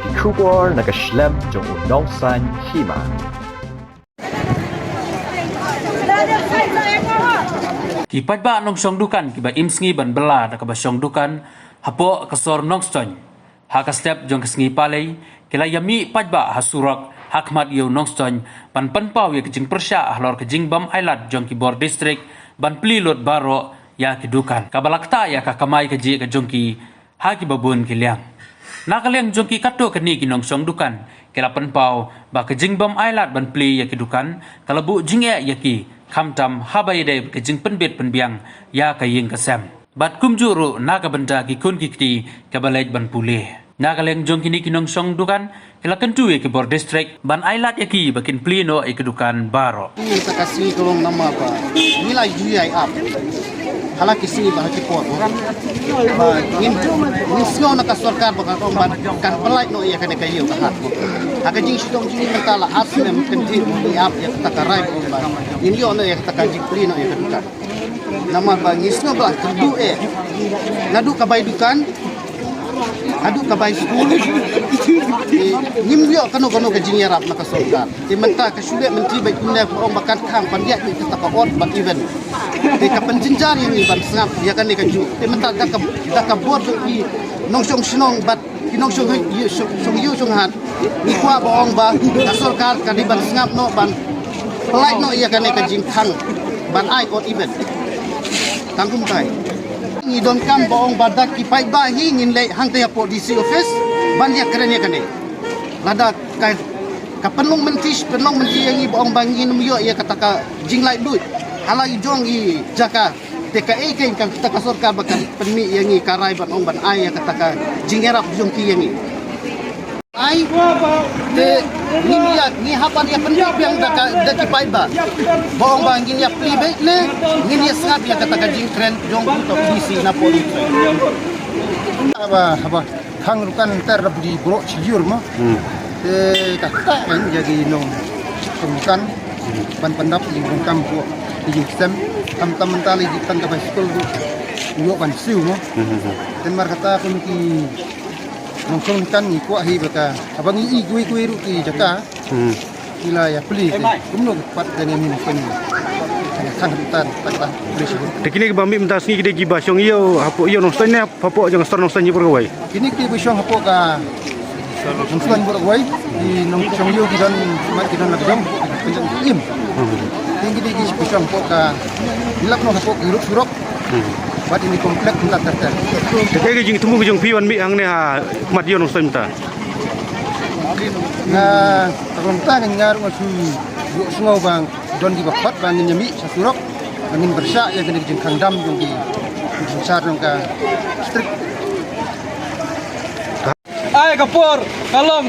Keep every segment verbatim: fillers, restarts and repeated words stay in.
Ki khubor na ka shlem jong u nongsan hima. Ki paidbah nongshong dukan kiba im sngi ban bylla da kaba shong dukan hapoh ka sor Nongstoiñ. Ha ka step jong ka sngi Palei, ki la ïamih paidbah ha surok ha khmat ïa u Nongstoiñ ban pynpaw ïa ka jingpyrshah halor ka jingbym ailad jong ki bor district ban plie lut baroh ïa ki dukan, kaba la ktah ïa ka kamai kajih ka jong ki ha kiba bun ki liang. Na ka liang jong ki katto katne ki nongshong dukan, ki la pynpaw ba ka jingbym ailad ban plie ïa ki dukan ka la buh jingeh ïa ki, khamtam haba ïadei bad ka jingpynbit pynbiang ïa ka ïing ka sem. Bad kumjuh ruh na ka bynta ki khun ki kti kaba leit ban pule. Na ka liang jong kine ki nongshong dukan, ki la kyntu ïa ki bor district ban ailad ïa ki ba kin plie noh ïa ki dukan baroh. Ngi sa ka sngi ka long namar ba ngi la ju ïai ap ha la ki sngi bad ha ki por. Ba ngin, ngin sngew na ka sorkar ba kan ong ban, kan pynlait noh ïa kane ka ïew ka hat. Ha ka jingshitom jong ngi mynta la ar snem kynthih ngi ap ïa kata ka rai ba ong ba ngin ïoh noh ïa kata ka jingplie noh ïa ka dukan. Namar ba ngi sngew ba la kynduh eh. Naduh ka bai dukan haduh ka bai skul. Te ngim ïoh kano kano ka jingïarap na ka sorkar. Te mynta ka shu leh mynta ba kumne ba ong ba kan khang ban ïaid ïa kata ka odd even. Te ka pynjynjar ïa ngi ban sngap ïa kane kajuh. Te mynta da ka, da ka bor jong ki nongshong shnong bad ki nongshong ïew, shong, shong ïew shong hat. Ngi kwah ba ong ba ka sorkar ka dei ban sngap noh ban pynlait noh ïa kane ka jingkhang ban ai odd even. Tang kumtai. Ngi donkam ba ong ba da ki paidbah hi ngin leit hangta hapoh D C office ban ïakren ïa kane. Lada ka, ka pynlong mynta, pynlong mynta ïa ngi ba ong ba ngin ym ïoh ïa kata ka jinglaitluid ha la i jong i jaka. Te kaei kein kata ka sorkar ba kan pynmih ïa ngi ka rai ban ong ban ai ïa kata ka jingïarap jong ki ïa ngi. Ai, te ngin ïa, ngi hap ban ïa pynbiang da ka, da ki paidbah. Ba ong ba ngin ïa plie beit ne ngin ïa sngap ïa kata ka jingkren jong u Tok D C na poli. Haba, haba khang dukan ter da budi bro chiliur mo. Hmm. Te kata kan ïa ki nongshong dukan ban pyndap ïa ki nongkam ko ïa ki sem. Tam tam mynta la ïa ki tan ka bai skul ko ïoh ban siew mo. Hmm, hmm, hmm. Te namar kata ko ki nongshong dukan ngi kwah hi ba ka haba ngi i kiwei kiwei ruh ki jaka. Hmm. Ki la ïa plie te kumno ki pat jane ngi pyn khang khang tan tak tak plie shu. Te kine kiba mih mynta sngi ki dei kiba shong ïew hapoh ïew Nongstoiñ ne hapoh jong ka sor Nongstoiñ ïew bor kawei? Kine ki dei ba shong hapoh ka Nongstoiñ bor kawei, ki nongshong ïew ki don, mat ki don la ki don, ki don im. Hmm. Kine ki dei ki ba shong hapoh ka, ngi lap noh hapoh ki rup surok. Hmm. Bad ine i complex mynta ter ter. Te kaei ka jingthmu ka jong phi wan mih hangne ha khmat ïew Nongstoiñ mynta? Nga, ka long ta nga ruh nga shu ïohsngew ba don kiba khot ba ngin ïa mih sha surok, ba ngin pyrshah ïa kane ka jingkhang dam jong ki synshar jong ka district. Ai ka por ka long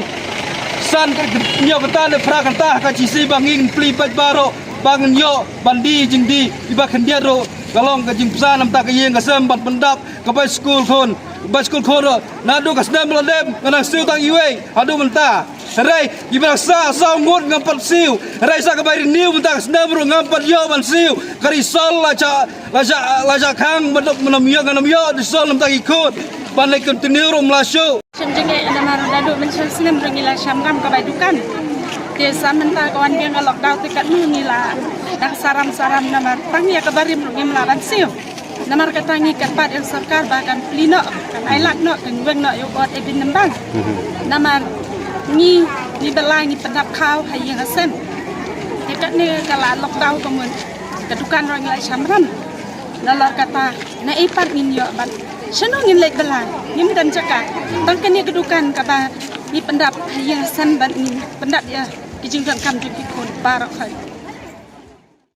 san ka hynñiew kynta ne phra kynta ka jingsi ba ngin plie beit baroh ba ngin ïoh ban die jingdie iba khyndiat ruh ka long ka jingpynsan namar ka ïing ka sem ban pyndap ka bai skul khun, bai skul khun ruh naduh ka snem la dep nga nang siew tang iwei haduh mynta. Hynrei iba sa saw ngut ngam pat siew. Hynrei sa ka bai renew mynta ka snem ruh ngam pat ïoh ban siew. Ka ri sol la sha, la sha, la sha khang ban dok mynta ym ïoh, ngam ïoh ri sol mynta ki khun ban leit continue ruh ym lah shuh. Shen jingeh namar naduh mynshem snem ruh ngi la sham ram ka bai dukan. Te sa mynta ka wan biang ka lockdown te katno ngi la dang saram saram namar tang ïa ka barim ruh ngim lah ban siew. Namar kata ngi kyrpad ïa ka sorkar ba kan plie noh, kan ailad noh, kan weng noh ïa u odd even number. Mhm. Namar ngi, ngi bylla ngi pyndap khaw ha ïing ha sem. Te katne ka la lockdown ka mut ka dukan ruh ngi la sham ram. Nalor kata naei pat ngin ïoh bad shano ngin leit bylla, ngim don jaka. Tang kane ka dukan kaba ngi pyndap ha ïing ha sem bad ngi pyndap ïa ki jingdonkam jong ki khun baroh khoit.